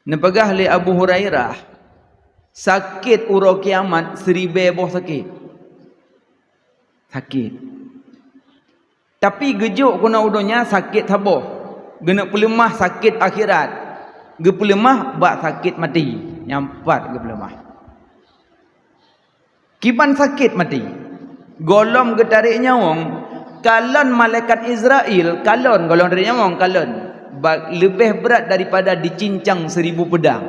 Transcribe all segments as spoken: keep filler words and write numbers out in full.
Neupeugah lé Abu Hurairah, sakét uroe kiamat siribée boh sakét. Sakét. Tapi geujok keunoe u donya sakét saboh. Geuneuk peuleumah sakét akhirat. Geupeuleumah bak sakét maté. Nyang pat geupeuleumah. Kiban sakét maté. Gohlom geutarek nyawöng, kalon malaikat Israel, kalon, gohlom tarek nyawöng, kalon. Ba-, leubeh brat daripada dicincang seribu pedang.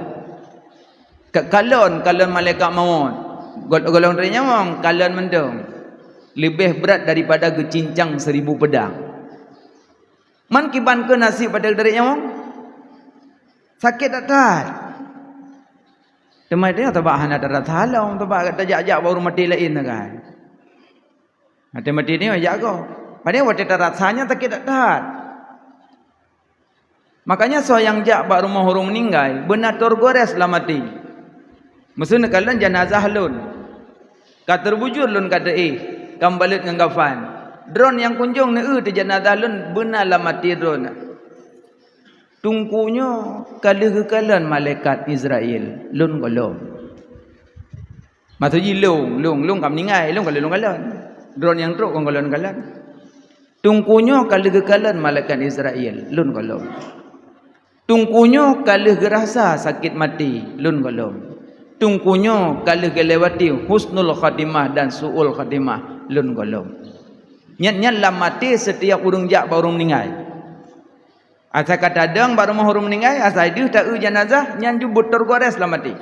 Ka-, kalon, kalon malaikat mawöt. Gol-, gohlom tarek nyawöng, kalon mantong. Leubeh brat daripada geucincang seribu pedang. Man kiban keu naseb watée geutarek nyawöng? Sakét that-that. Teuma dia tabak hana tarasa lom, tabak tajak-jak bak ureuëng maté laén kan. Maté-maté ni jak go. Padahai watée tarasa nyan sakét that-that. Makanya soe nyang jak bak rumoh ureuëng meuninggai, beuna teugores lam até. Meusu neukalon janazah lôn. Ka teubujur lôn ka teuéh, ka meubalot ngon kafan. Droeneuh nyang kunjong neueu teuh janazah lôn beuna lam até droeneuh. Teungku nyoe ka lheueh geukalon malaikat Israel, lôn gohlom. Maksud jih lôn, lôn, lôn ka meuninggai, lôn ka lôn kalon. Droeneuh nyang trok kon gohlom kalon. Teungku nyoe ka lheueh geukalon malaikat Israel, lôn gohlom. Teungku nyoe ka lheueh geurasa sakét maté, lôn gohlom. Teungku nyoe ka lheueh geulewati husnul khatimah dan su'ul khatimah, lôn gohlom. Nyan-nyan lam até setiap ureuëng jak bak ureuëng meuninggai. Asai ka tadong bak rumoh ureuëng meuninggai, asai deuh taeu janazah, nyan jeuet beuteugores lam até.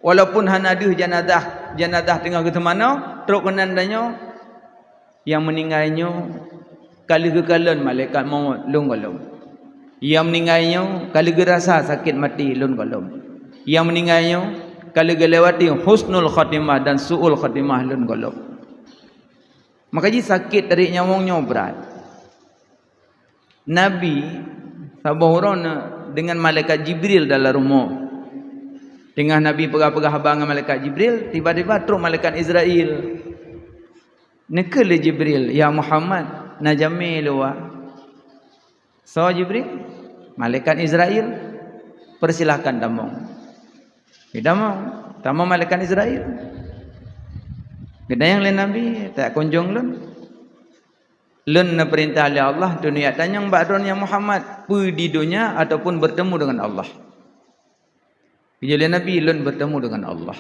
Walaupun hana deuh janazah, janazah teungoh geuseumanoe, trok keunan tanyoe, nyang meuninggai nyoe ka lheueh geukalon malaikat mawöt, lôn gohlom. Nyang meuninggai nyoe ka lheueh geurasa sakét maté, lôn gohlom. Nyang meuninggai nyoe ka lheueh geulewati husnul khatimah dan su'ul khatimah, lôn gohlom. Maka jih sakét tarek nyawöng nyoe brat. Nabi saboh uroe na deungon malaikat Jibril dalam rumoh. Teungoh Nabi peugah-peugah haba ngon malaikat Jibril, tiba-tiba trok malaikat Israel. Neukheun lé Jibril, "Ya Muhammad, na jamé luwa." "Soe Jibril?" "Malaikat Israel." "Persilahkan tamong." Geutamong, tamong malaikat Israel. Geutanyong lé Nabi, "Tak kunjong lôn?" "Lôn neupeurintah lé Allah, teuneuk tanyong bak droeneuh, ya Muhammad, peue di donya ataupun bertemu dengan Allah?" Geujaweueb lé Nabi, "Lôn bertemu dengan Allah."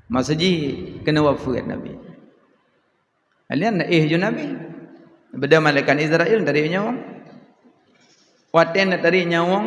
Masa jih keuneuk wafeuet Nabi. Alien éh ju Nabi. Beda malaikat Israel tadi nyawöng. Watée na tadi nyawöng,